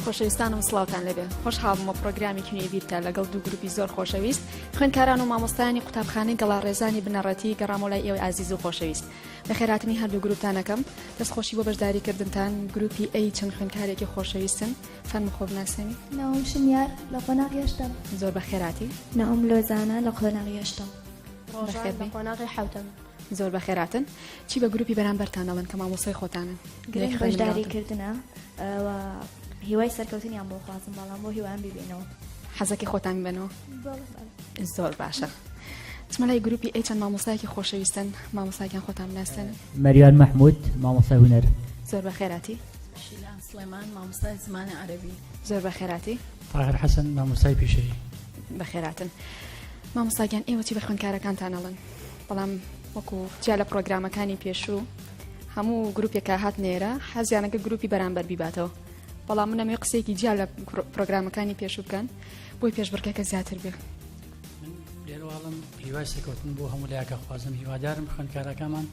خۆشەویستانم سڵاوتان لێبێ خۆشحاڵم بە پرۆگرامێکی نوێی بیرتە لەگەڵ دوو گروپی زۆر خۆشەویست خوێندکاران و مامۆستایانی قوتابخانەی گەڵاڕێزانی بنەڕەتی گەڕامەوە لای ئێوەی ئازیز و خۆشەویست بەخێرهاتنی هەردوو گروپتان ئەکەم دەستخۆشی بۆ بەشداریکردنتان گروپی ئەی چەند خوێندکارێکی خۆشەویستن فەرموو خۆ بناسێنی. ناوم شنیار لە قۆناغی هەشتەم. زۆر بەخێرهاتی. ناوم لۆزانە لە قۆناغی هەشتەم. ڕۆژان لە قۆناغی حەوتەم. زۆر بەخێرهاتن. چی بە گروپی بەرامبەرتان ئەڵێن کە مامۆستای خۆتانن؟ گرنگ بەشداری کردنە و هیوای سەرکەوتنیان بۆ خوازم بەڵام بۆ هیوایان بیبینەوە. حەزەکەی خۆتان بیبەنەوە؟ زۆر باشە. چمە لای گروپی ئەی چەند مامۆستایەکی خۆشەویستن مامۆستاکیان خۆتان بناسێنن. مەریوان مەحمود مامۆستای هونەر. زۆر بەخێراتی. شیلان سڵێمان مامۆستای زمانی عەرەبی. زۆر بەخێراتی. تاهر حەسەن مامۆستای پیشەیی. بەخێراتن مامۆستا گیان ئێوە چی بە خوێندکارەکانتان ئەڵێن بەڵام وەکو جیا لە پرۆگرامەکانی پێشوو هەموو گروپێکە هات نێرە حەزیانەکە گروپی بەرامبەر بیباتەوە بەڵام من ئەمەوێ قسەیەکی جیا لە پرۆگرامەکانی پێشوو بکەن بۆی پێشبڕکێکە زیاتر بێ لێرەواڵم هیوای سەرکەوتن بۆ هەموو لایەکە خوازم هیوادارم خوێندکارەکەمان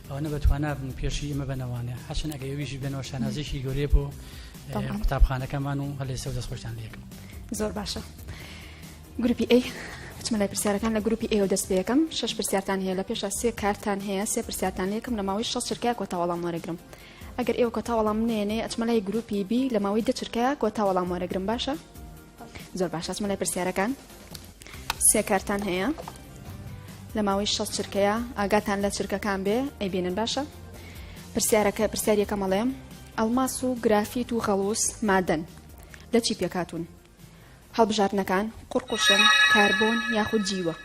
ئەوەنە بەتوانا بن پێشی ئێمە بەنەوانێ هەچن ئەگە ئەویشی بێنەوە شانازیی گەورەیە بۆ قوتابخانەکەمان و هەلێسە و دەستخۆشتان لەکەم زۆر باشە گروپی ئەی بچمە لای پرسیارەکان لە گروپی ئێوە دەست پێەکەم شش پرسیارتان هەیە لە پێشە سێ کارتان هەیە سێ پرسیارتان لەکەم لە ماوەی 6 چرکە کۆتا وەڵام وەرەگرم ئەگەر ئێوە کۆتا وەڵام نێنێ ئەچمە لای گروپی بی لە ماوەی دە چرکە کۆتا وەڵام وەرەگرم باشە زۆر باشە ئەچمە لای پرسیارەکان سێ کارتان هەیە لە ماوەی 6 چرکەیە ئاگاتان لە چرکەکان بێ ئەیبینن باشە پرسیارەکە پرسیاریەکەم ئەڵێم ئەڵماس و گرافیت و غەڵوس مادەن لە چی پێکهاتوون؟ هەڵبژاردنەکان، قوڕقوشم، کاربۆن یاخود جیوە؟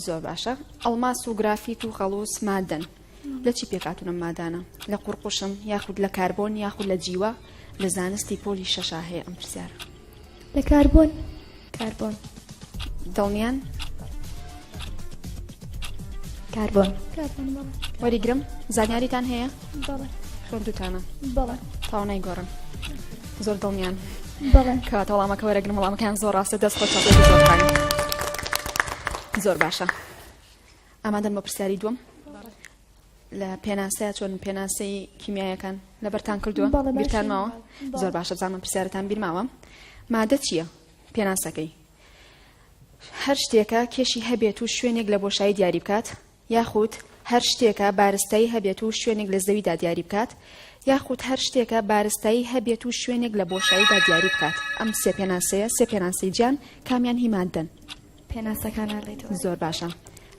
زۆر باشە ئەڵماس و گرافیت و غەڵوس مادەن لە چی پێکهاتوون ئەم مادانە؟ لە قوڕقوشم یاخود لە کاربۆن یاخود لە جیوە؟ لە زانستی پۆلی شەشا هەیە ئەم پرسیارە. لە کاربۆن. کاربۆن. دڵنیان؟ کاربۆن. کاربۆن بەڵێ. وەریگرم زانیاریتان هەیە؟ بەڵێ. خوێندوتانە؟ بەڵێ. تاو نایگۆڕن زۆر دڵنیان؟ بەڵێ. کەواتە وەڵامەکە وەرەگرم وەڵامەکەیان زۆر ڕاستە دەست خۆش چاپێکی زۆر خان. زۆر باشە ئامادەن بۆ پرسیاری دووەم؟ لە پێناسەیە چۆن پێناسەی کیمیایەکان لەبەرتان کردووە بیرتان ماوە زۆر باشە بزانم پرسیارتان بیر ماوە مادە چییە پێناسەکەی هەر شتێکە کێشی هەبێت و شوێنێک لە بۆشایی دیاری بکات یاخود هەر شتێکە بارستایی هەبێت و شوێنێک لە زەویدا دیاری بکات یاخود هەر شتێکە بارستایی هەبێت و شوێنێک لە بۆشاییدا دیاری بکات ئەم سێ پێناسەیە سێ پێناسەی جیان کامیان هی ماددەن پێناسەکان ئەڵێیتەوە. زۆر باشە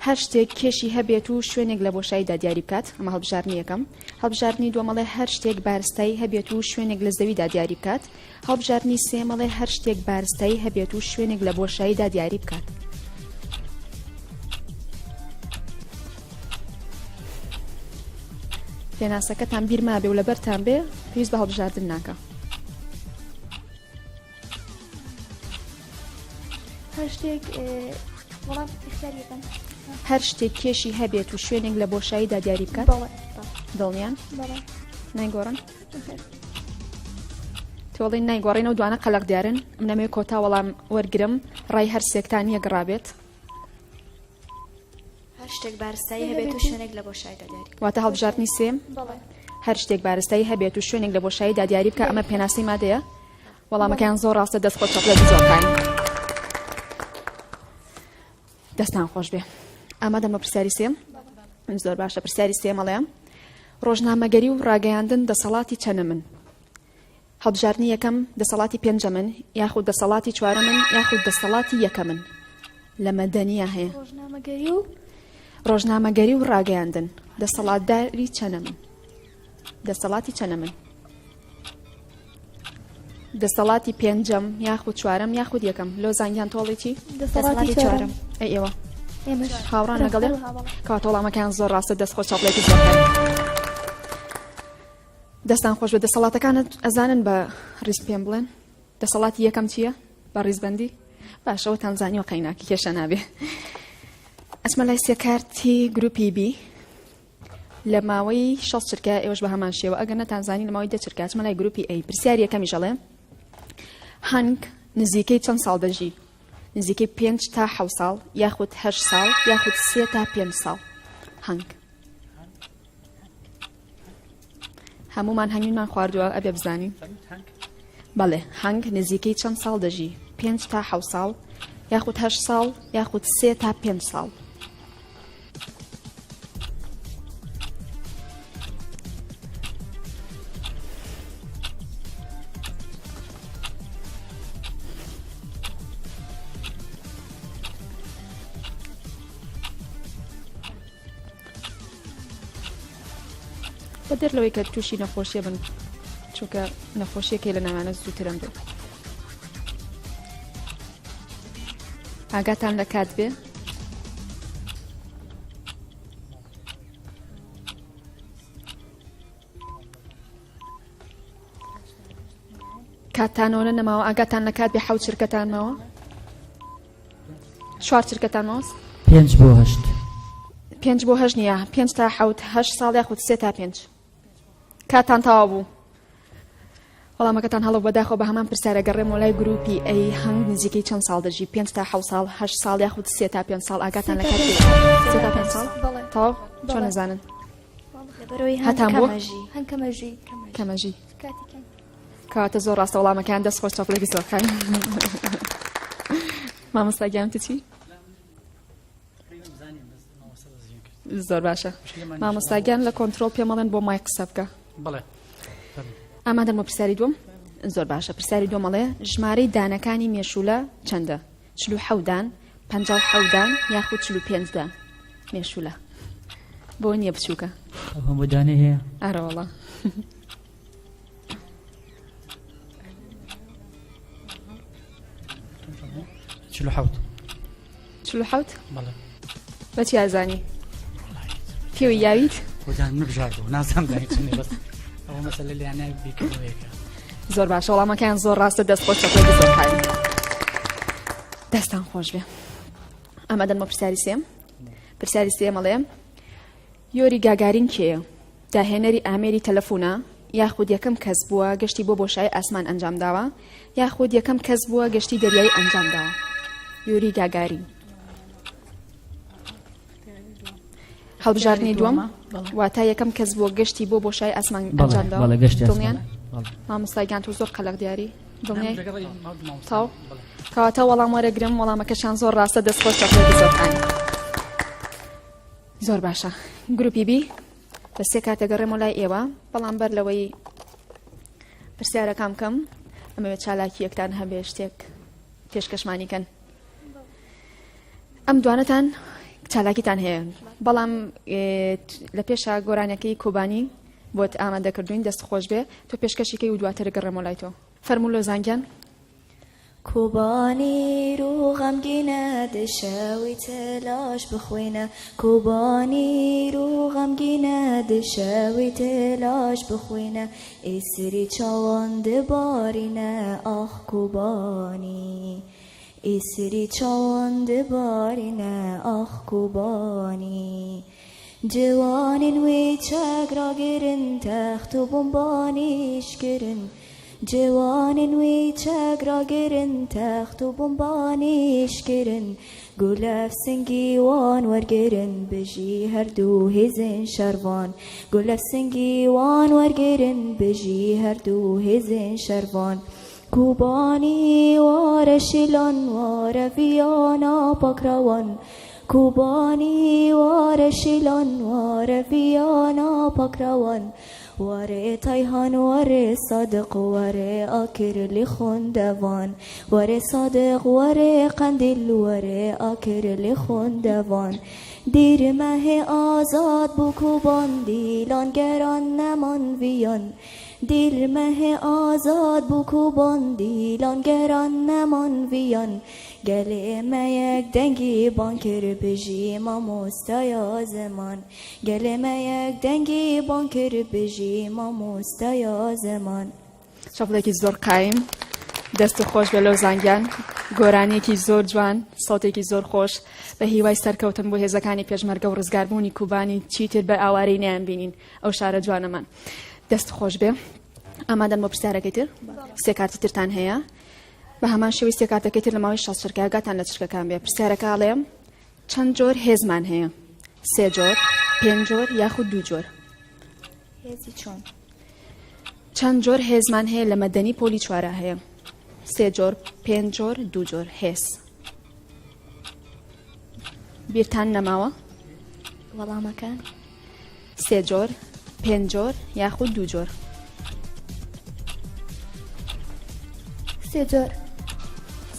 هەر شتێک کێشی هەبێت و شوێنێک لە بۆشاییدا دیاری بکات ئەمە هەڵبژاردنی یەکەم هەڵبژاردنی دووەم ئەڵێ هەر شتێک بارستایی هەبێت و شوێنێک لە زەویدا دیاری بکات هەڵبژاردنی سێیەم ئەڵێ هەر شتێک بارستایی هەبێت و شوێنێک لە بۆشاییدا دیاری بکات. پێناسەکەتان بیر مابێ و لەبەرتان بێ پێویست بە هەڵبژاردن ناکە. هەر شتێک وەڵام اختیار یەکەم. هەر شتێک کێشی هەبێت و شوێنێک لە بۆشاییدا دیاری بکات. بەڵێ. دڵنیان؟ بەڵێ. نایگۆڕن؟ تۆڵین نایگۆڕین و دوانە قەلەق دیارن منەمەوێ کۆتا وەڵام وەرگرم ڕای هەر سێکتان یەک ڕابێت. هەر شتێک بارستایی هەبێت و شوێنێک لە بۆشاییدا دیاری بکات. واتە هەڵبژاردنی سێم؟ بەڵێ. هەر شتێک بارستایی هەبێت و شوێنێک لە بۆشاییدا دیاری بکە ئەمە پێناسەی مادەیە؟ وەڵامەکەیان زۆر ڕاستە دەست خۆش چەپڵە بزۆکان. دەستان خۆش بێ. ئامادەم بە پرسیاری سێم؟ زۆر باشە پرسیاری سێم ئەڵێم ڕۆژنامەگەری و ڕاگەیاندن دەسەڵاتی چەنەمن؟ هەڵبژاردنی یەکەم دەسەڵاتی پێنجەمن یاخود دەسەڵاتی چوارەمن یاخود دەسەڵاتی یەکەمن لە مەدەنیە هەیە ڕۆژنامەگەری و ڕۆژنامەگەری و ڕاگەیاندن دەسەڵاتداری چەنەمن دەسەڵاتی چەنەمن دەسەڵاتی پێنجەم یاخود چوارەم یاخود یەکەم لۆ زانگیان تۆڵی چی دەسەڵاتی چوارەم ئەی ئێوە ئێمەش هاوڕان لەگەڵێ کەواتە وەڵامەکەیان زۆر ڕاستە دەست خۆش چاپڵێکی زۆر دەستان خۆش بێت دەسەڵاتەکانت ئەزانن بە ڕیز پێم بڵێن دەسەڵاتی یەکەم چییە بە ڕیزبندی باشەوە تانزانیوە قەیناکی کێشە نابێ ئەچمە لای سێکارتی گروپی بی لە ماوەی 6 چرکە ئێوەش بە هەمان شێوە ئەگەر نەتانزانی لە ماوەی دە چرکە ئەچمە لای گروپی ئەی پرسیاری یەکەمیش ئەڵێ هەنگ نزیکەی چەند ساڵ دەژی نزیکەی پێنج تا حەو ساڵ یاخود هەشت ساڵ یاخود سێ تا پێنج ساڵ هەنگ. هەمومان هەنگوینمان خواردووە ئەبێ بزانین. بەڵێ هەنگ نزیکەی چەند ساڵ دەژی؟ پێنج تا حەو ساڵ یاخود هەشت ساڵ یاخود سێ تا پێنج ساڵ. بەدەر لەوەی کە تووشی نەخۆشیە بن چونکە نەخۆشیەکەی لە ناوانە زووترم بێت ئاگاتان لە کات بێ کاتتانەوە نەماوە ئاگاتان لە کات بێ حەوت چرکەتان ماوە چوار چرکەتان ماوە پێنج بۆ هەشت پێنج بۆ هەشت نییە پێنج تا حەوت هەشت ساڵ یاخود سێ تا پێنج کاتان تەواو بوو وەڵامەکەتان هەڵە بەداخەوە بە هەمان پرسیارە گەڕێمەوە لای گروپی ئەی هەنگ نزیکەی چەند ساڵ دەژی پێنج تا حەوت ساڵ هەشت ساڵ یاخود سێ تا پێنج ساڵ ئاگاتان لە کات بێ سێ تا پێنج ساڵ تەواو چۆن نەزانن لەبەرەوەی هەتان بووە؟ هەن کەمەژی کەمەژی کاتی کەم کەواتە زۆر ڕاستە وەڵامەکان دەست خۆش چاپلێکی زۆر خان مامۆستا گیان تو چی زۆر باشە مامۆستا گیان لە کۆنتترۆل پێمەڵێن بۆ مای قسە بکە بڵێ ئامادەم بۆ پرسیاری دوم زۆر باشە پرسیاری دومەڵێ ژمارەی دانەکانی مێشولە چەندە 46 دان 56 دان یاخود 45 دان مێشولە بۆ نییە بچووکە هەموو دانێ هەیە ئارەوەڵا 47 47 بەڵێ بەچی ئازانی پێوی یاویت خۆجان نبژاردەوە نازانم دانی چنێ بەس ئەوە مەسەلە لیانە بیکردنەوەیەکە زۆر باشە وەڵامەکەیان زۆر ڕاستە دەست خۆش چەپڵێکی زۆر قایم دەستان خۆش بێ ئامادەن بۆ پرسیاری سێم پرسیاری سێم ئەڵێ یۆری گاگارین کێیە داهێنەری ئامێری تەلەفونە، یاخود یەکەم کەس بووە گەشتی بۆ بۆشایی ئاسمان ئەنجام داوە، یاخود یەکەم کەس بووە گەشتی دەریایی ئەنجام داوە. یوری گاگارین. هەڵبژاردنی دووەم واتا یەکەم کەس بووە گەشتی بۆ بۆشای ئاسمان ئەنجام داوە. دڵنیان؟ مامۆستا گیان تۆ زۆر قەلەق دیاری دڵنیای؟ تاو کەواتە وەڵام وەرەگرم وەڵامەکەشان زۆر ڕاستە دەست خۆش چاپلێکی زۆر باشە گروپی بی بە سێ کات دەگەڕێمەوە لای ئێوە بەڵام بەر لەوەی پرسیارەکان بکەم ئەمەوێت چالاکیەکتان هەبێ شتێک پێشکەشمانی کەن ئەم دوانەتان چالاکیتان هەیە بەڵام لە پێشا گۆرانەکەی کۆبانی بۆت ئامادەکردوین دەست خۆش بێ تۆ پێشکەشیکەی و دواتر گەڕێمەوە لای تۆ فەرموو لۆزانگیان. کۆبانی رو غەمگینە دشەویتە لاش بخوێنە کۆبانی رو غەمگینە دشەویتە لاش بخوێنە ئێسری چاوان دبارینە ئاخ کۆبانی ئێسری چاوان دبارینە ئاخ کۆبانی جوانین وی چەک راگرن تەخت و بۆمبانیش کرن جوانین وی چەک راگرن تەخت و بۆمبانیش کرن گولە سنگی وان وەرگرن بژی هەردوو هێزن شەرڤان گولە سنگی وان وەرگرن بژی هەردوو هێزن شەرڤان کوبانی وارە شیلان وارە ڤیانا پاکراوان کوبانی وارە شیلان وارە ڤیانا پاکراوان وارێ تایهان وارێ سادق وارێ ئاکر لی خوندەڤان وارێ سادق وارێ قەندیل وارێ ئاکر لی خوندەڤان دیر مەهێ ئازاد بوو کوبان دیلان گەران نەمان ڤیان دیر مەهێ ئازاد بوو کوبان دیلان گەران نەمان ڤیان گەلێ مە یەک دەنگی بان کرد بژی مامۆستایا زمان گەلێ مە یەک دەنگی بان کرد بژی مامۆستایا زمان. چەپڵێکی زۆر قایم دەست خۆش بێ لۆزان گیان گۆرانیەکی زۆر جوان سەوتێکی زۆر خۆش بە هیوای سەرکەوتن بۆ هێزەکانی پێشمەرگە و ڕزگاربوونی کوبانی چیتر بە ئاوارەی نەیان بینین ئەو شارە جوانەمان دەست خۆش بێ ئامادەن بۆ پرسیارەکەی تر سێ کارتی ترتان هەیە بە هەمان شێوەی سێ کارتەکەی تر لە ماوەی 60 چرکە گاتان لە چرکەکان بێ پرسیارەکە ئەڵێم چەند جۆر هێزمان هەیە سێ جۆر پێنج جۆر یاخود دوو جۆر هێزی چۆن؟ چەند جۆر هێزمان هەیە لە مەدەنی پۆلی چوارا هەیە؟ سێ جۆر، پێنج جۆر، دوو جۆر هێز. بیرتان نەماوە؟ وەڵامەکان؟ سێ جۆر، پێنج جۆر یاخود دوو جۆر. سێ جۆر.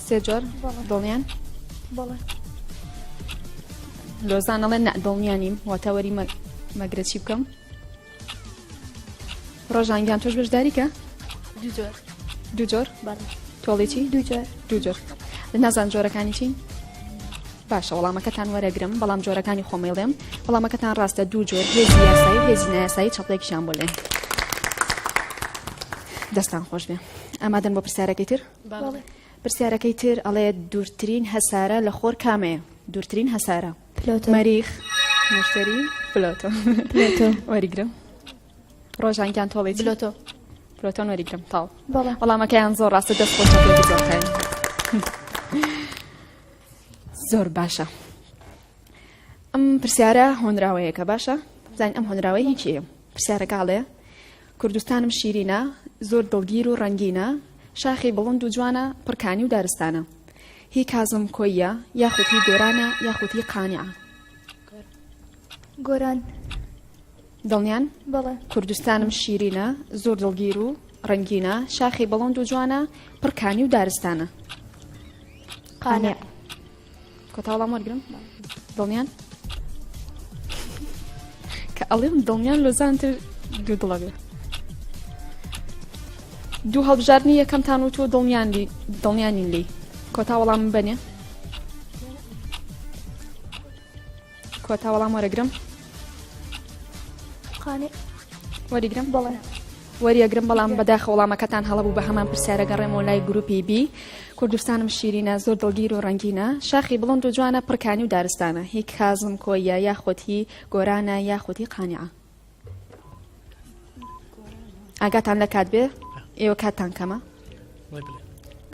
سێ جۆر؟ دڵنیان؟ بەڵێ. لۆزان ئەڵێ نا دڵنیا نیم واتە وەری مەگرە چی بکەم؟ ڕۆژان گیان تۆش بەشداری کە؟ دوو جۆر. دوو جۆر؟ بەڵێ. تۆڵی چی؟ دوو جۆر. دوو جۆر. نازان جۆرەکانی چین؟ باشە وەڵامەکەتان وەرەگرم بەڵام جۆرەکانی خۆمەیڵێم وەڵامەکەتان ڕاستە دوو جۆر هێزی یاسایی و هێزی نایاسایی چەپڵێکیشان بۆ لێن دەستان خۆش بێ ئامادەن بۆ پرسیارەکەی تر پرسیارەکەی تر ئەڵێ دوورترین هەسارە لە خۆر کامەیە دوورترین هەسارە مەریخ مشتری پلۆتۆ وەریگرم ڕۆژان گیان تۆڵی پلۆتۆ پلۆتۆن وەریگرم تاو وەڵامەکەیان زۆر ڕاستە دەست خۆش زۆر زۆر باشە ئەم پرسیارە هۆنراوەیەکە باشە زانین ئەم هۆنراوەی هی کێیە پرسیارەکە ئەڵێ کوردستانم شیرینە زۆر دڵگیر و ڕەنگینە شاخی بڵند و جوانە پڕکانی و دارستانە هی کازم کۆیە یاخود هی گۆرانە یاخود هی قانعە گۆران دڵنیان؟ بەڵێ. کوردستانم شیرینە، زۆر دڵگیر و ڕەنگینە، شاخی بڵند و جوانە، پڕ کانی و دارستانە. قانع. کۆتا وەڵام وەرگرم؟ دڵنیان؟ کە ئەڵێم دڵنیان لۆزانتر دوو دڵە بێ. دوو هەڵبژاردنی یەکەمتان وتووە دڵنیان لی دڵنیانین لی کۆتا وەڵام بەنێ کۆتا وەڵام وەرەگرم قانع وەریگرم بەڵێ وەریەگرم بەڵام بەداخە وەڵامەکەتان هەڵە بوو بە هەمان پرسیارە گەڕێمەوە لای گروپی بی کوردستانم شیرینە زۆر دڵگیر و ڕەنگینە شاخی بڵند و جوانە پڕکانی و دارستانە هی کازم کۆیە یاخود هی گۆرانە یاخود هی قانعە ئاگاتان لە کات بێ ئێوە کاتتان کەمە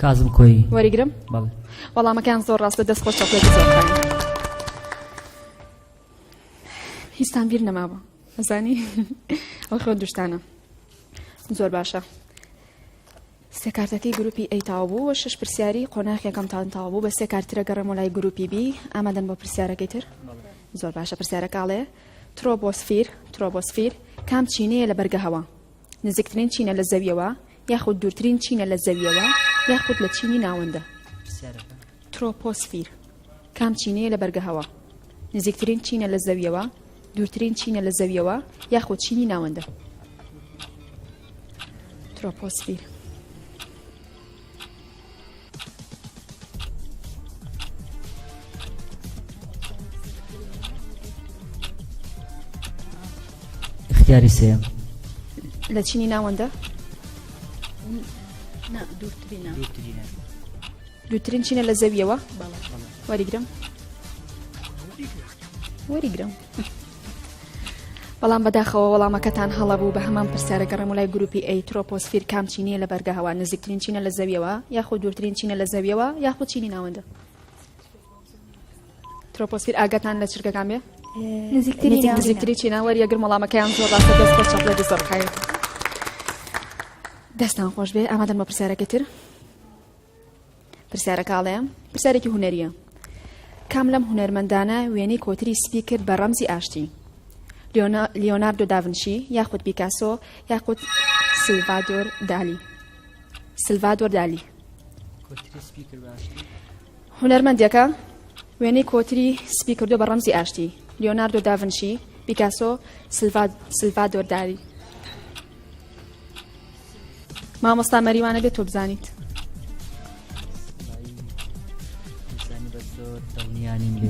کازم کۆیی وەریگرم بەڵێ وەڵامەکان زۆر ڕاستە دەست خۆش چاپلێکی زۆر خاوێن. هیچتان بیر نەمابوو ئەزانی ئەو خوێندوشتانە زۆر باشە سێ کارتەکەی گروپی ئەی تاو بوو و شش پرسیاری قۆناخ یەکەمتان تاو بوو بە سێ کارترە گەڕێمەوە لای گروپی بی ئامادەن بۆ پرسیارەکەی تر زۆر باشە پرسیارەکە ئەڵێ ترۆبۆسفیر ترۆبۆسفیر کام چینەیە لە بەرگە هەوا نزیکترین چینە لە زەویەوە یاخود دوورترین چینە لە زەویەوە یاخود لە چینی ناوەندە ترۆپۆسفیر کام چینەیە لە بەرگە هەوا نزیکترین چینە لە زەویەوە دوورترین چینە لە زەویەوە یاخود چینی ناوەندە ترۆپۆسفیر اختیاری سێیەم. لە چینی ناوەندە؟ نا دوورترینە. دوورترینە. دوورترین چینە لە زەویەوە؟ وەریگرم وەریگرم. بەڵام بەداخەوە وەڵامەکەتان هەڵە بوو بە هەمان پرسیارە گەڕێم و لای گروپی ئەی ترۆپۆسفیر کام چینیە لە بەرگە هەوا نزیکترین چینە لە زەویەوە یاخود دوورترین چینە لە زەویەوە یاخود چینی ناوەندە ترۆپۆسفیر ئاگاتان لە چرکەکان بێ نزیکتری چینە وەریەگرم وەڵامەکەیان زۆر ڕاستە دەست خۆش چاپلێتی زۆر قایم دەستان خۆش بێ ئامادەن بە پرسیارەکەی تر پرسیارەکە ئەڵێ، پرسیارێکی هونەرییە. کام لەم هونەرمەندانە وێنەی کۆتری سپی کرد بە ڕەمزی ئاشتی؟ لیۆناردۆ داڤنشی یاخود پیکاسۆ یاخود سلڤادۆر دالی؟ سلڤادۆر دالی. هونەرمەندێکە وێنەی کۆتری سپی کردو بە ڕەمزی ئاشتی. لیۆناردۆ داڤنشی، پیکاسۆ، سلڤادۆر دالی. مامۆستا مەریوانە بێت تۆ بزانیت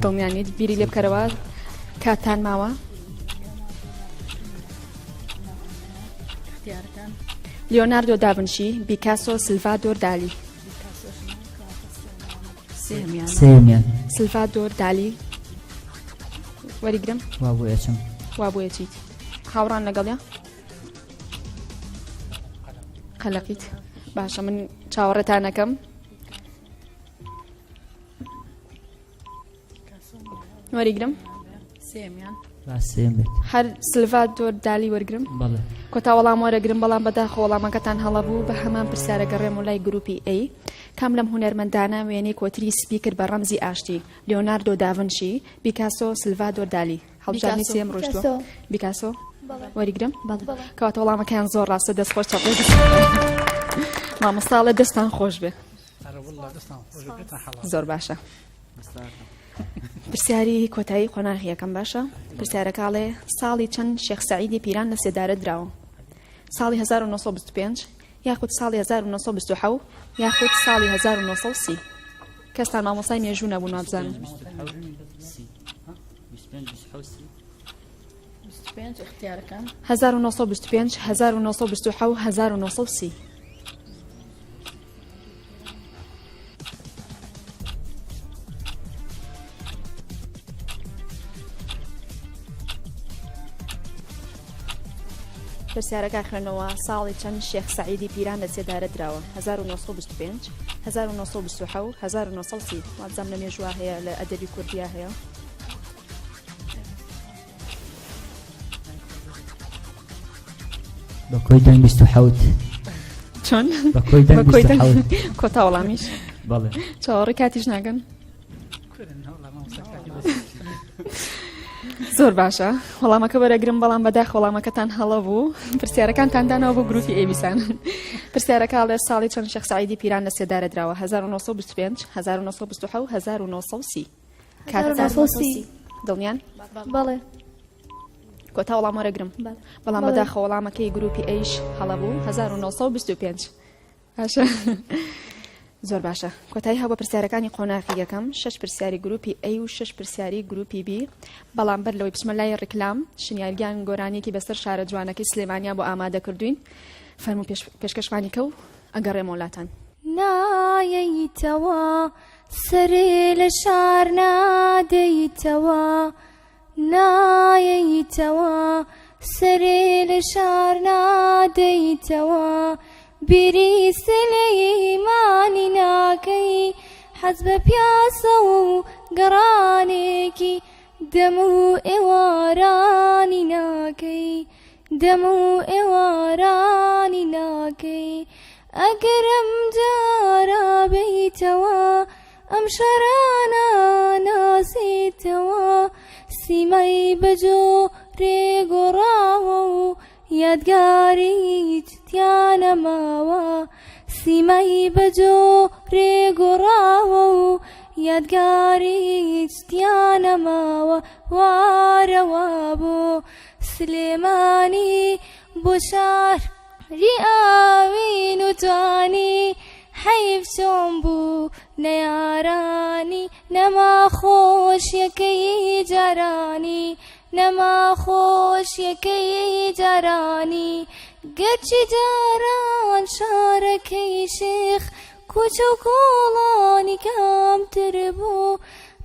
دڵنیانیت بیری لێ بکەرەوە کاتان ماوە لیۆناردۆ داڤنشی بیکاسۆ سلڤادۆر دالی سێمیان سلڤادۆر دالی وەریگرم وا بۆ ئەچم وا بۆ چیت هاوڕان لەگەڵیا قەلەقیت باشە من چاوەڕێتانەکەم وەریگرم سێمیان. با سێیەم بێت. هەر سلڤادۆر دالی وەرگرم؟ بەڵێ. کۆتا وەڵام وەرەگرم بەڵام بەداخەوە وەڵامەکەتان هەڵە بوو بە هەمان پرسیارە گەڕێم و لای گروپی A کام لەم هونەرمەندانە وێنەی کۆتری سپی کرد بە ڕەمزی ئاشتی لیۆناردۆ داڤنشی بیکاسۆ سلڤادۆر دالی هەڵبژاردنی بیکاسۆ. سێیەم ڕۆیشتووە بیکاسۆ. بیکاسۆ بەڵێ. وەریگرم بەڵێ. کەواتە وەڵامەکەیان زۆر ڕاستە دەست خۆش چاپڵێک مامۆستا ئەڵێ دەستان خۆش بێ ئەرە وەڵڵا دەستان خۆش بێ پێتان حەڵاڵ. زۆر باشە پرسیاری کۆتایی قۆناغی یەکەم باشە پرسیارەکە ئەڵێ ساڵی چەند شێخ سەعیدی پیران لە سێدارە دراوە ساڵی 1925 یاخود ساڵی 1927 یاخود ساڵی 1930 کەستان مامۆسای مێژوو نەبوو نابزانم 1925 1927 1930 پرسیارەکە خوێنەوە ساڵی چەند شێخ سەعیدی پیران لە سێدارە دراوە 1925 1927 1930 وابزانم لە مێژووە هەیە لە ئەدەبی کوردیا هەیە. بە کۆی دەنگ 27 چۆن بە کۆی دەنگ 27 کۆتا وەڵامیش بەڵێ چاوەڕێ کاتیش ناکەن زۆر باشە وەڵامەکە وەرەگرم بەڵام بەداخ وەڵامەکەتان هەڵە بوو پرسیارەکانتان داناوە بۆ گروپی ئێویسان پرسیارەکە ئەڵێ ساڵی چەند شێخ سەعیدی پیران لە سێدارە دراوە 1925 1927 1930 کاتتان 1930 دڵنیان بەڵێ کۆتا وەڵام وەرەگرم بەڵام بەداخە وەڵامەکەی گروپی ئەیش هەڵە بوو 1925 باشە زۆر باشە کۆتایی هەبوو پرسیارەکانی قۆناغی یەکەم شش پرسیاری گروپی A و شش پرسیاری گروپی B بەڵام بەر لەوەی بچمە لای ڕیکلام شنیارگیان گۆرانیەکی بەسەر شارە جوانەکەی سلێمانیا بۆ ئامادە کردوین فەرموو پێشکەشمانی کە و ئەگەڕێمەوە لاتان. نایەیتەوە سەرێ لە شار نادەیتەوە نایەیتەوە سەرێ لە شار نادەیتەوە بیری سلەیمانی ناکەی حەز بە پیاسە و گەڕانێکی دەم و ئێوارانی ناکەی دەم و ئێوارانی ناکەی ئەگەر ئەم جارە بێیتەوە ئەم شارانە ناسیتەوە سیمای بە جۆرێ گۆڕاوە و یادگاری هیچ تیا نەماوە سیمای بە جۆرێ گۆڕاوە و یادگاری هیچ تیا نەماوە وارەوە بۆ سلێمانی بۆ شاری ئاوین و جوانی حەیف چۆن بوو نەیارانی نەما خۆشیەکەی جارانی نەما خۆشیەکەی جارانی گەرچی جاران شارەکەی شێخ کوچە و کۆڵانی کەمتر بوو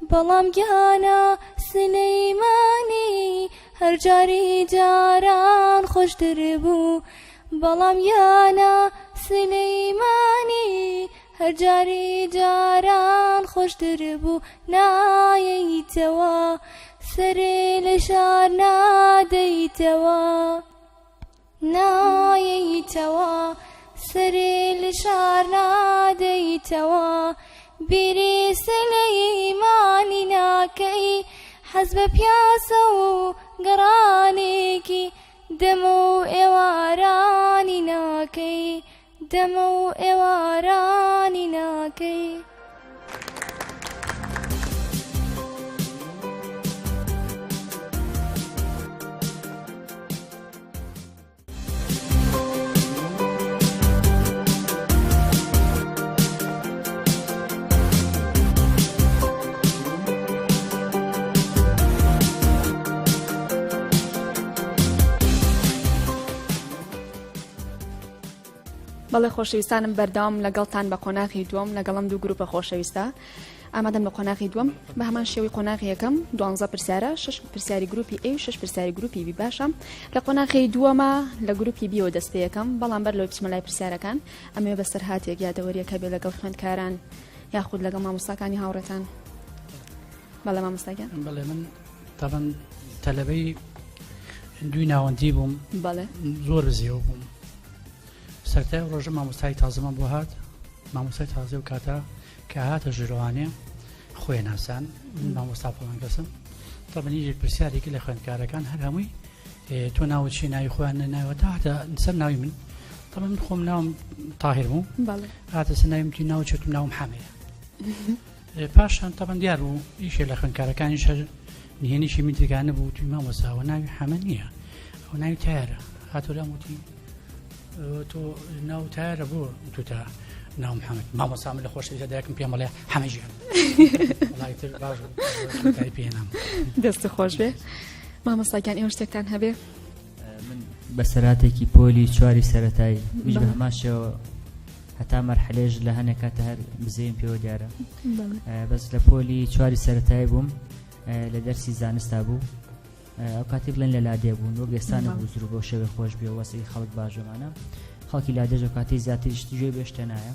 بەڵام گیانە سلەیمانی هەر جاری جاران خۆشتر بوو بەڵام یانە سلەیمانی هەر جاری جاران خۆشتر بوو نایەیتەوە سەرێ لە شار نادەیتەوە نایەیتەوە سەرێ لە شار نادەیتەوە بیری سلەیمانی ناکەی حەز بە پیاسە و گەڕانێکی دەم و ئێوارانی ناکەی دەم و ئێوارانی ناکەی. بەڵێ خۆشەویستانم بەردەوام لەگەڵتان بە قۆناغی دووەم لەگەڵم دوو گروپە خۆشەویستە ئامادەن بە قۆناغی دووەم بە هەمان شێوەی قۆناغی یەکەم دوانزە پرسیارە شش پرسیاری گروپی A و شش پرسیاری گروپی B باشە لە قۆناغی دووەمە لە گروپی B ەوە دەست پێ یەکەم بەڵام بەر لەوەی بچمە لای پرسیارەکان ئەمەوێ بەسەرهاتێک یادەوەریەک هەبێ لەگەڵ خوێندکاران یاخود لەگەڵ مامۆستاکانی هاوڕێتان بەڵێ مامۆستا گیان بەڵێ من تاوان. تەلەبەی دوی ناوەندی بووم زۆر بزیەوە بووم سەرتای ڕۆژە مامۆستای تازەمان بۆ هات مامۆستای تازە و کاتە کە هاتە ژورەوانێ خۆی ناسان من مامۆستا فڵان کەسم تەبەن یەک پرسیارێکی لە خوێندکارەکان هەر هەمووی تۆ ناوت چی ناوی خۆیان ناوە تا هاتە سەر ناوی من تەبەن من خۆم ناوم تاهیر بوو هاتە سەر ناوی من ناو چێتم ناوم حەمەیە پاشان تەبەن دیار بوو یەکێ لە خوێندکارەکانیش هەر نهێنیشی من ترگانە بوو توی مامۆستا ناوی حەمە نییە ئەو ناوی تایرە هاتۆ لام وتی تۆ ناو تایرە بۆ توتە ناو محەممەد مامۆستا من لە خۆشەویستە دایکم پێم بڵێ حەمە گیان وەڵای تر باش کۆتایی پێنام دەست خۆش بێ مامۆستاگیان ئێوە شتێکتان هەبێ من بەسەراتێکی پۆلی چواری سەتایی میش بە هەمان شێوە هەتا مەرحلێژ لە هەنێک کاتە هەر بزەیم پێوە دیارە بەس لە پۆلی چواری سەتایی بووم لە دەرسی زانستا بوو ئەو کاتی بڵێن لە لادێ بوون وەک ئێستا نەبوو زروو بەو شێوەی خۆش بێ وەسعی خەڵک باش بمانە خەڵکی لادێژ ئەو کاتی زیاتریش گوێ بێ شتە نایە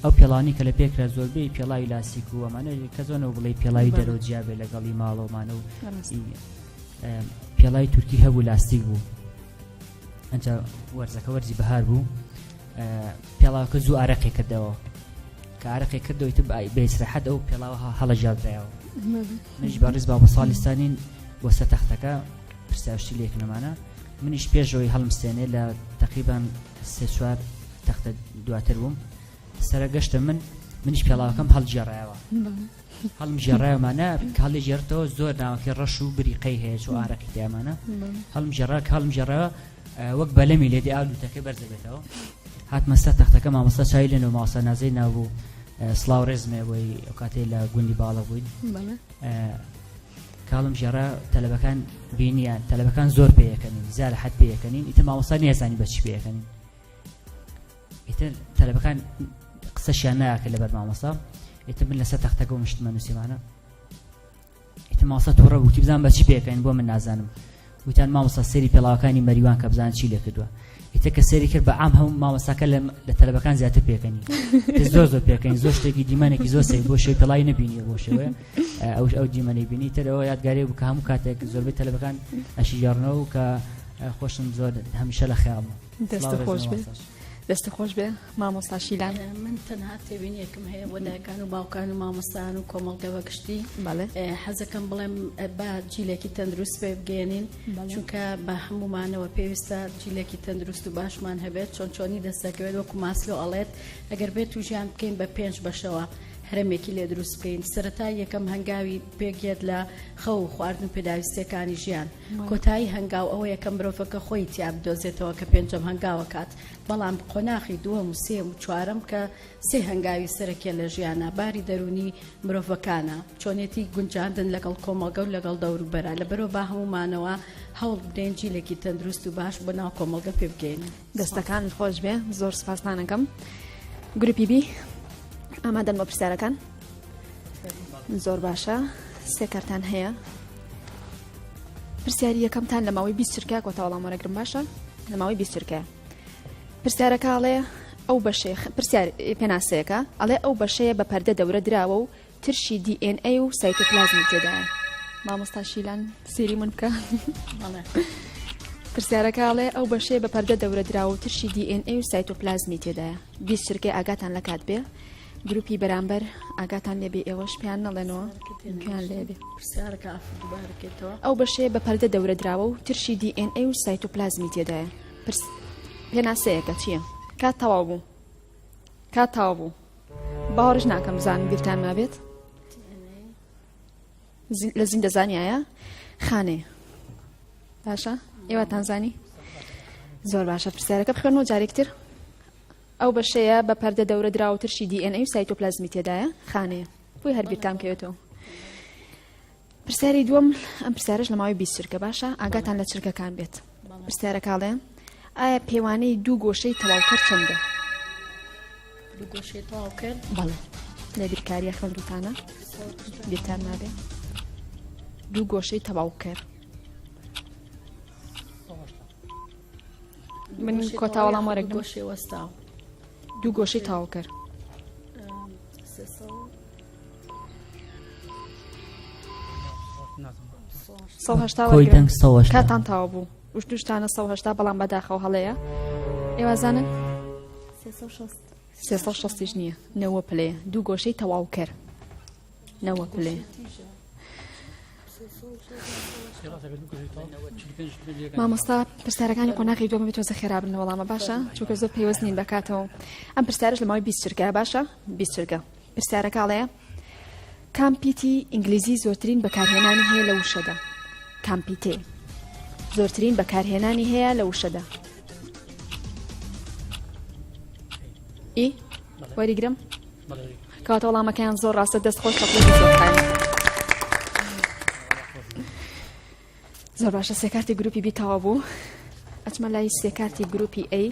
ئەو پێڵانی کە لە پێکرا زۆربەی پێڵاوی لاسیک و ئەمانە کە زۆنەوە بڵێ پێڵاوی دەرەوە جیابێ لەگەڵی ماڵەوەمانە و پێڵاوی تورکی هەبوو لاستیک بوو ئەجا وەرزەکە وەرزی بەهار بوو پێڵاوەکە زوو ئارەقی کردەوە کە ئارەقی کردەوەی تر بە ئیسراحەت ئەو پێڵاوە هەڵەژاردرایەوە منیش بە ڕیز بابە ساڵیستانین بۆ سەر تەختەکە پرسیارشتی لێکنەمانە منیش پێشەوەی هەڵمستێنێ لە تقریبان سێ چوار تەختە دواتر بووم سرە گەشتە من منیش پێڵاوەکەم هەڵگێڕایەوە هەڵم ژێڕایەمانە کە هەڵی ژێرتەوە زۆر ناوەکەی ڕەش و بریقەی هەیە چۆ ئارەقی تیامانە هەڵم ژێڕا کە هەڵم ژێڕەوە وەک بەلەمی لێدی ئاو لوتەکەی بەرزەبێتەوە هاتمە سەر تەختەکە مامۆستا چاوی لێنەوە مامۆستا نازەی ناوبوو سڵاو ڕێزمێ بۆی ئەو کاتەی لە گوندی باڵە بووین کاڵم ژێڕا تەلەبەکان بینیان تەلەبەکان زۆر پێیەکەنین زیاد لە حەد پێیەکەنین ئیتر مامۆستا نیەزانی بەچی پێیەکەنین ئیتر تەلەبەکان قسەشیان ناکرد لەبەر مامۆستا ئیتر من لەسەر تەختەکە و مشتمە نووسیمانە ئیتر مامۆستا تووڕە بوو وتی بزان بە چی پێکەین بۆ من نازانم وتیان مامۆستا سەیری پێڵاوەکانی مەریوان کە بزان چی لێ کردووە ئیتر کە سەیری کرد بە عام هەموو مامۆستاکە لە تەلەبەکان زیاتر پێکەنی زۆر زۆر پێکەنی زۆر شتێکی دیمەنێکی زۆر سەیر بۆ شێوەی پێڵاوی نەبینیوە بۆ شێوەیە ئەوش ئەو دیمەنەی بینی تر ئەوە یادگاری بوو کە هەموو کاتێک زۆربەی تەلەبەکان ئەشیگەڕنەوە و کە خۆشم زۆر هەمیشە لە خەیاڵمە دەست خۆش بێ دەست خۆش بێ مامۆستا شیلان. من تەنها تێبینیەکم هەیە بۆ دایکان و باوکان و مامۆستایان و کۆمەڵگە بە گشتی حەزەکەم بڵێم با جیلێکی تەندروست پێ بگەێنین چونکە بە هەمومانەوە پێویستە جیلێکی تەندروست و باشمان هەبێت چۆن چۆنی دەستەکەوێت وەکو ماسلۆ ئەڵێت ئەگەر بێت و ژیان بکەین بە پێنج بەشەوە هەرەمێکی لێ دروست بکەین سەرەتا یەکەم هەنگاوی پێکێت لە خەو و خواردن پێداویستیەکانی ژیان کۆتایی هەنگاو ئەوەیە کە مرۆڤەکە خۆی تیا بدۆزێتەوە کە پێنجەم هەنگاوەکات بەڵام قۆناخی دووەم و سێیەم و چوارەم کە سێ هەنگاوی سەرەکیە لە ژیانا باری دەروونی مرۆڤەکانە، چۆنێتی گونجاندن لەگەڵ کۆمەڵگە و لەگەڵ دەوروبەرە، لەبەرئەوە با هەموومانەوە هەوڵ بدەین جیلێکی تەندروست و باش بۆ ناو کۆمەڵگە پێ بگەیەنین. دەستەکانت خۆش بێ زۆر سپاستان ئەکەم. گروپی بی ئامادەن بۆ پرسیارەکان؟ زۆر باشە سێ کارتان هەیە پرسیاری یەکەمتان لە ماوەی 20 چرکە کۆتا وەڵام وەرەگرم باشە لە ماوەی 20 چرکە پرسیارەکە ئەڵێ ئەو بەشەیە پرسیار پێناسەیەکە ئەڵێ ئەو بەشەیە بە پەردە دەورە دراوە و ترشی DNA و سایتۆپلازمی تێدایە مامۆستا شیلان سێری من بکە پرسیارەکە ئەڵێ ئەو بەشەیە بە پەردە دەورە دراوە و ترشی DNA و سایتۆپلازمی تێدایە 20 چرکەی ئاگاتان لە کات بێ گروپی بەرامبەر ئاگاتان لێبێ ئێوەش پێیان نەڵێنەوە پێیان لێبێ ئەو بەشەیە بە پەردە دەورە دراوە و ترشی DNA و سایتۆپلازمی تێدایە پرس پێناسەیەکە چییە؟ کات تەواو بوو کات تەواو بوو باوەڕش ناکەم بزانم بیرتان مابێت لە زیندەزانیایە خانەیە باشە ئێوەتان زانی زۆر باشە پرسیارەکە بخوێنەوە جارێکتر ئەو بەشەیە بە پەردە دەورە دراوە ترشی DNA و سایتۆپلازمی تێدایە خانەیە بۆی هەر بیرتان کەوێتەوە پرسیاری دووەم ئەم پرسیارش لە ماوەی 20 چرکە باشە ئاگاتان لە چرکەکان بێت پرسیارەکاڵێ ئایا پێوانەی دوو گۆشەی تەواوکەر چەندە دوو گۆشەی تەواوکەر بەڵێ لە بیرکاریە خوێندوتانە بیرتان نابێ دوو گۆشەی تەواوکەر من کۆتا وەڵام وەرەگرم گۆشەی وەستاو دوو گۆشەی تەواوکەر 180 کۆی دەنگ 180. کاتان تەواو بوو وشتوشتانە 180 بەڵام بەداخەوە هەڵەیە ئێوازانن 360 360 نییە نەوە پلەیە دوو گۆشەی تەواوکەر نەوە پلەیە مامۆستا پرسیارەکانی قۆناغی دووەم بێت تۆزە خێرا بن لە وەڵامە باشە چونکە زۆر پەیوەست نین بەکاتەوە ئەم پرسیارش لە ماوەی 20 چرکە باشە 20 چرکە پرسیارەکە ئەڵێ کام پیتی ئینگلیزی زۆرترین بەکارهێنانی هەیە لە وشەدا کام پیتێ زۆرترین بەکارهێنانی هەیە لە وشەدا ئی وەریگرم کەواتە وەڵامەکەیان زۆر ڕاستە دەست خۆش زۆر باشە سێکارتی گروپی بی تەوا بوو ئەچمە لای سێکارتی گروپی ئەی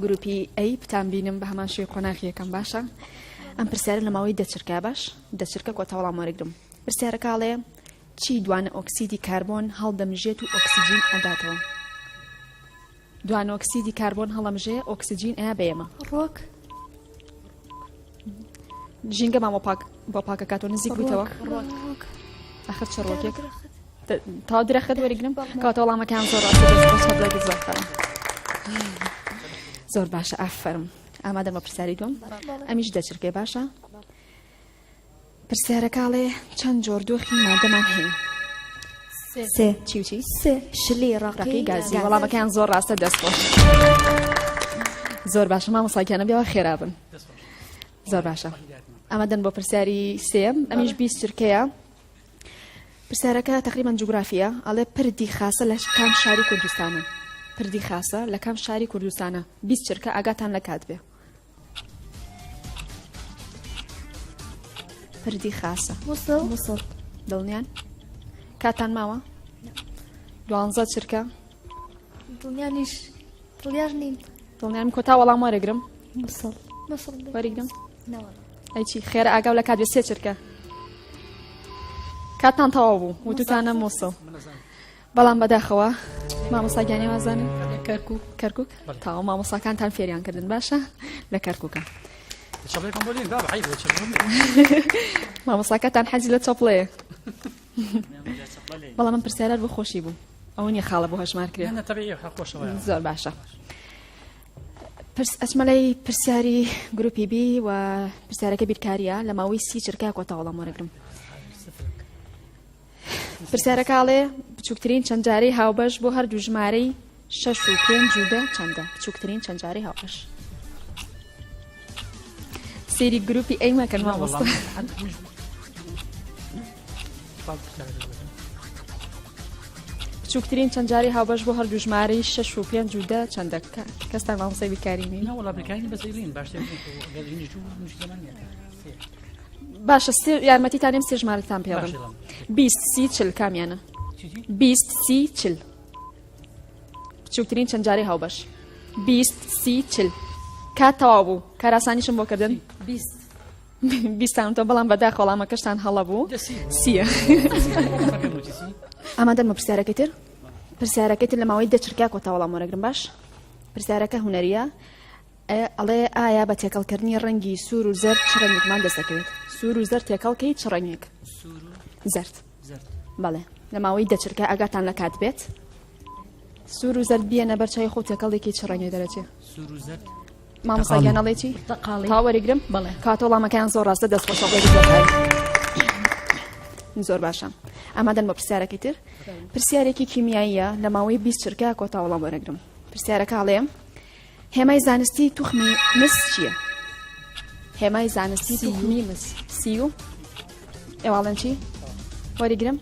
گروپی ئەی بتان بینم بە هەمان شوی قۆناغی یەکەم باشە ئەم پرسیارە لە ماوەی دەچرکە باش دەچرکە کۆتا وەڵام وەرگرم پرسیارەکەڵێ چی دوانە ئۆکسیدی کاربۆن هەڵدەمژێت و ئۆکسجین ئەداتەوە دوانۆکسیدی کاربۆن هەڵەمژێ ئۆکسجین ئەیا بە ئێمە. ڕۆک. ژینگەمان بۆ پاک بۆ پاکەکاتەوە نزیک بوویتەوە ڕۆک. ئەخر چ ڕۆکێک تاو درەخت وەریگرم کەواتە وەڵامەکان زۆر ڕاستە دەست خۆش هەبڵێکی زۆر خەرم زۆر باشە ئافەرم ئامادەم بە پرسیاری دوم ئەمیش دەچرکێ باشە پرسیارەکە ئەڵێ چەند جۆر دۆخی مادەمان هەیە؟ سێ چی و چی؟ سێ شلی ڕەقی ڕەقی گازی وەڵامەکەیان زۆر ڕاستە دەست خۆش زۆر باشە مامۆستا گیانە بێوە خێرا بن زۆر باشە ئامادەن بۆ پرسیاری سێم ئەمیش 20 چرکەیە پرسیارەکە تقریبا جوگرافیە ئەڵێ پردی خاسە لە کام شاری کوردستانە پردی خاسە لە کام شاری کوردستانە 20 چرکە ئاگاتان لە کات بێ پردی خاسە موسڵ موسڵ دڵنیان کاتان ماوە دوانزە چرکە دڵنیانیش دڵنیاش نیم دڵنیان کۆتا وەڵام وەرەگرم موسڵ موسڵ وەریگرم ئەی چی خێرە ئاگاو لە کات بێ سێ چرکە کاتان تەواو بوو وتوتانە موسڵ بەڵام بەداخەوە مامۆستا گیانی وازانن کەرکک کەرکک تاوە مامۆساکانتان فێریان کردن باشە لە کەرککە مامۆساکەتان حەزی لە چەپڵەیە بەڵام من پرسیارات بۆ خۆشی بوو ئەوە نیە خاڵە بۆ هەژمار کرێ زۆر باشە پرس ئەچمە لای پرسیاری گروپی بی و پرسیارەکە بیرکاریە لە ماوەی سی چرکە کۆتا وەڵام وەرەگرم پرسیارەکە ئەڵێ بچووکترین چەند جارەی هاوبەش بۆ هەردوو ژمارەی شەش و پێنج و دە چەندە بچووکترین چەند جارەی هاوبەش سێری گروپی ئەی مەکەن مامۆستا بچووکترین چەند جاری هاوبەش بۆ هەردوو ژمارەی شەش و پێنج و دە چەندە کەستان مامۆستای بیرکاری نین باشە سێ یارمەتیتان ئێم سێ ژمارەتان پێڵم 20 سی چل کامیانە 20 سی چل بچووکترین چەند جارەی هاوبەش 20 سی چل کات تەواو بوو کاراسانیشم بۆ کردن 20 بیستان تۆ بەڵام بەداخ وەڵامەکەشتان هەڵە بوو سیە ئامادەن بە پرسیارەکەی تر پرسیارەکەی تر لە ماوەی دە چرکە کۆتا وەڵام وەرەگرم باش پرسیارەکە هونەریە ئەڵێ ئایا بە تێکەڵکردنی ڕەنگی سوور و زەرد چ ڕەنگێکمان دەست دەکەوێت؟ سوور و زەرد تێکەڵ کەی چ ڕەنگێک؟ سوور و زەرد. زەرد. بەڵێ لە ماوەی دە چرکە ئاگاتان لە کات بێت. سوور و زەرد بیەنە بەر چاوی خۆ تێکەڵێکی چ ڕەنگێ دەرەچێ؟ سوور و زەرد. مامۆستا گیان ئەڵێ چی؟ پرتەقاڵی. تا وەریگرم؟ بەڵێ. کاتە وەڵامەکەیان زۆر ڕاستە دەست خۆش ئەڵێ زۆر خاوی. زۆر باشە. ئامادەن بۆ پرسیارەکەی تر؟ پرسیارێکی کیمیاییە لە ماوەی 20 چرکە کۆتا وەڵام وەرەگرم. پرسیارەکە ئەڵێ هێمای زانستی توخمی مس چییە؟ هێمای زانستی توخمی مس سی و ئێواڵێن چی؟ وەریگرم؟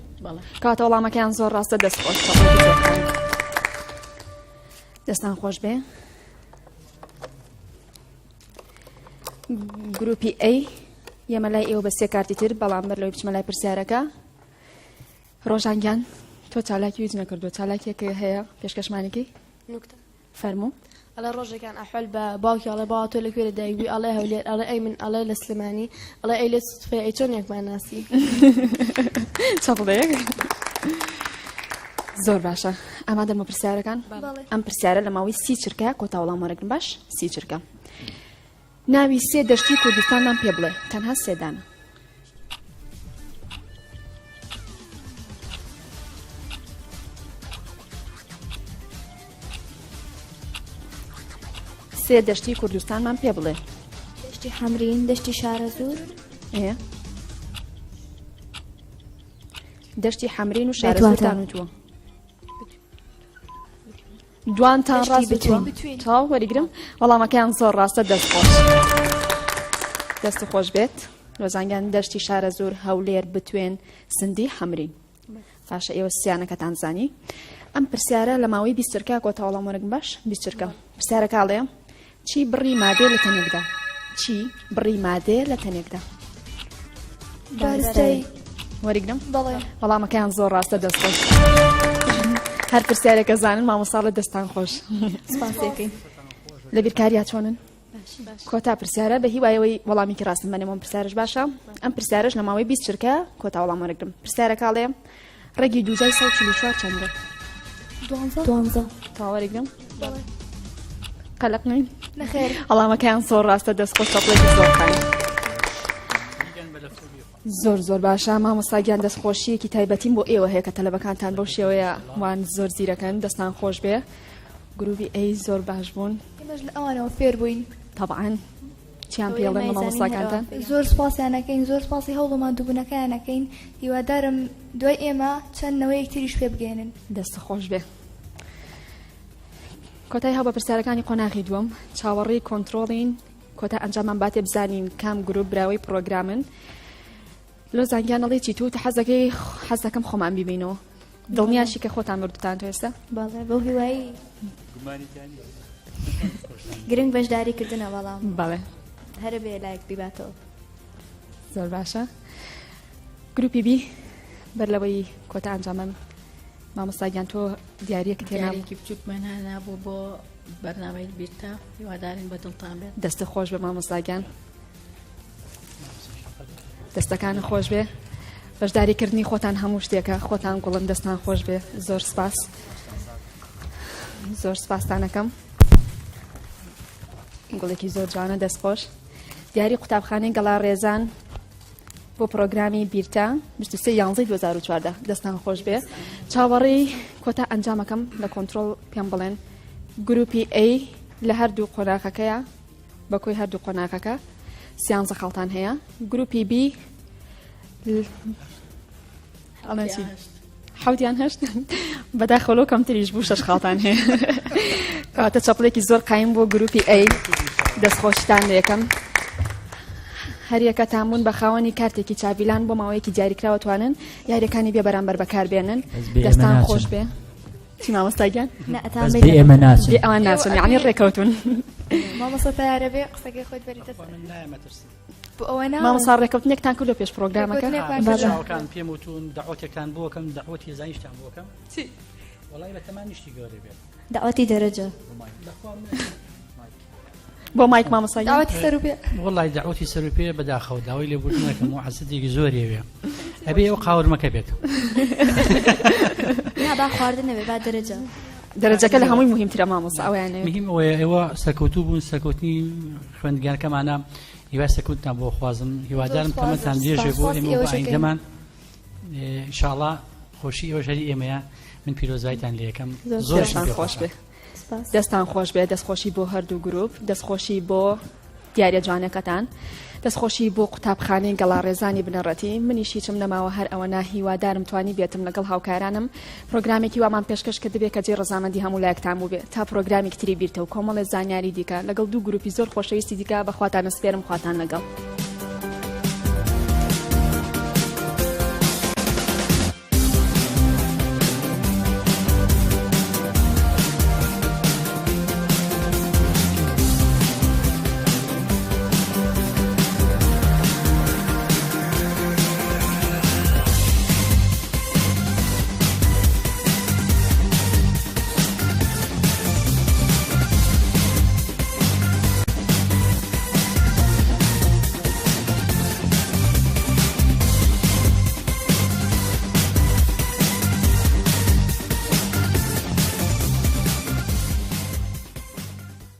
کاتە وەڵامەکەیان زۆر ڕاستە دەست خۆش دەستان خۆش بێ گروپی ئەی یەمە لای ئێوە بە سێ کارتی تر بەڵام بەر لەوەی بچمە لای پرسیارەکە ڕۆژان گیان تۆ چالاکی هیچ نەکردو چالاکیەکە هەیە پێشکەشمانەکەی نوکتە فەرموو. ئەڵێ ڕۆژێکیان ئەحوەل بە باوکی ئەڵێ باوە تۆ لە کوێ لە دایک بووی ئەڵێ هەولێر ئەڵێ ئەی من ئەڵێ لە سلێمانی ئەڵێ ئەی لێ سوتفەیە ئەی چۆن یەکمان ناسی چەپڵەیەک زۆر باشە ئامادەم بۆ پرسیارەکان ئەم پرسیارە لە ماوەی سی چرکە کۆتا وەڵام وەرەگرم باش سی چرکە ناوی سێ دەشتی کوردستانمان پێ بڵێ تەنها سێدانە. سێ دەشتی کوردستانمان پێ بڵێ. دەشتی حەمرین، دەشتی شارەزوور. ئێ دەشتی حەمرین و شارەزوورتان وتووە. دوانتان ڕاست وتووە. تەواو وەریگرم وەڵامەکەیان زۆر ڕاستە دەست خۆش. دەست خۆش بێت. لۆزانگیان دەشتی شارەزوور، هەولێر، بتوێن، سندی، حەمرین. باشە ئێوە سیانەکەتان زانی ئەم پرسیارە لە ماوەی 20 چرکە کۆتا وەڵام وەرگم باش 20 چرکە پرسیارەکە ئەڵێ چی بڕی مادێ لە تەنێکدا چی بڕی مادێ لە تەنێکدا بارستایی وەریگرم بەڵێ وەڵامەکەیان زۆر ڕاستە دەست خۆش هەر پرسیارێکە زانن مامۆساڵە دەستان خۆش سپاسێکەی لە بیرکاریا چۆنن کۆتا پرسیارە بە هیوایەوەی وەڵامێکی ڕاستم بەنێم ئەم پرسیارش باشە ئەم پرسیارش لە ماوەی 20 چرکە کۆتا وەڵام وەرەگرم پرسیارەکە ئەڵێ ڕێگی دووجای 144 چەندە؟ دوانزە تاوەرەگرم قەلق نین نەخێر وەڵامەکەیان زۆر ڕاستە دەست خۆش چەپڵێکی زۆر قایم زۆر زۆر باشە مامۆستا گیان دەست خۆشیەکی تایبەتیم بۆ ئێوە هەیە کە تەلەبەکانتان بەو شێوەیە وان زۆر زیرەکەن دەستان خۆش بێ گروپی ئەی زۆر باش بوون. ئێمەش لە ئەوانەوە فێر بووین. تەبعەن چیان پێ ئەڵێن بە مامۆستاکانتان؟ زۆر سوپاسیان ئەکەین زۆر سوپاسی هەوڵ و ماندووبوونەکەیان ئەکەین هیوادارم دوای ئێمە چەند نەوەیەک تریش پێ بگەیەنن. دەست خۆش بێ. کۆتای هاو بە پرسیارەکانی قۆناغی دووەم چاوەڕێی کۆنترۆڵین کۆتا ئەنجامان باتێ بزانین کام گروپ براوەی پرۆگرامن لۆزان گیان ئەڵێی چی تۆ وتی حەزەکەی حەز دەکەم خۆمان بیبینەوە دڵنیاشی کە خۆتان بردوتان تۆ ئێستا بەڵێ بەو هیوایی گرنگ بەشداری کردنە بەڵام بەڵێ هەرە بێ لایەک بیباتەوە زۆر باشە گروپی بی بەر لەوەی کۆتا ئەنجامم مامۆستا گیان تۆ دیارەکە تێناێکی بچووکمان هانا بوو بۆ بەرنامەی بیرتە هیوادارین بە دڵتان بێت دەستە خۆش بە مامۆستا گیان دەستەکانت خۆش بێ بەشداریکردنی خۆتان هەموو شتێکە خۆتان گوڵن دەستان خۆش بێ زۆر سپاس زۆر سپاستانەکەم گوڵێکی زۆر جوانە دەست خۆش دیاری قوتابخانەی گەڵا ڕێزان بۆ پرۆگرامی بیرتە 23 یانزەی 2014 دەستان خۆش بێ چاوەڕێی کۆتا ئەنجامەکەم لە کۆنتترۆل پێم بڵێن گروپی A لە هەردوو قۆناغەکەیە بە کۆی هەردوو قۆناغەکە سیانزە خاڵتان هەیە گروپی بی ئەڵێن چی حوتیان هەشت بەداخەوە لەو کەمتریش بوو شەش خاڵتان هەیە کەواتە چەپڵێکی زۆر قایم بۆ گروپی ئەی دەستخۆشتان لەکەم هەریەکەتان بوون بە خاوەنی کارتێکی چاڤیلان بۆ ماوەیەکی دیاریکراوە توانن یاریەکانی بێ بەرامبەر بەکاربێنن دەستان خۆش بێ چی مامۆستا گیان؟ نا ئەتان بەس بێ بێ ئێمە ناچن. بێ ئەوان ناچن یعنی ڕێکەوتون. مامۆستا تەیارە بێ قسەکەی خۆت بەریتە سەر. من نایەمە ترسم. بۆ ئەوە نا مامۆستا ڕێکەوتنێکتان کردو پێش پرۆگرامەکە؟ ڕێکەوتنێکمان بەڵێ. کردووە. چاوەکان پێم وتون دەعوەتێکتان بۆ کەم دەعوەتی زانیشتان بۆ کەم. چی؟ وەڵای بەتەما نیشتی گەورە بێت. دەعوەتی دەرەجە. بەخوا من بۆ مایک مامۆستا گیان. دەعوەتی سەر و پێ. وەڵای دەعوەتی سەر و پێ بەداخەوە داوای لێبوردن ئەکەم و عەزەتێکی زۆری ئەوێ ئەبێ ئەو قاورمەکە بێت. نا با خواردن نەبێ با دەرەجە. دەرەجەکە لە هەمووی مهمترە مامۆستا ئەویان نەوێت. مهم ئەوەیە ئێوە سەرکەوتوو بوون سەرکەوتنی خوێندگارکەمانە هیوای سەرکەوتنتان بۆ خوازم هیوادارم تەمەنتان درێژێ بۆ ئێمە و بۆ ئایندەمان ئینشاڵڵا خۆشی ئێوەش هەری ئێمەیە من پیرۆزبایتان لێ ئەکەم زۆرشم پێ خۆش خۆشە. بێ. دەستان خۆش بێت دەستخۆشی بۆ هەردوو گروپ دەستخۆشی بۆ دیاریە جوانەکەتان دەستخۆشی بۆ قوتابخانەی گەڵاڕێزانی بنەڕەتی منیش هیچم نەماوە هەر ئەوەنا هیوادارم توانی بێتم لەگەڵ هاوکارانم پرۆگرامێکی وامان پێشکەش کردبێ کە جێی ڕەزامەندی هەموو لایەکتان بووبێ تا پرۆگرامێکی تری بیرتە و کۆمەڵێ زانیاری دیکە لەگەڵ دوو گروپی زۆر خۆشەویستی دیکە بەخواتان ئەسپێرم خواتان لەگەڵ.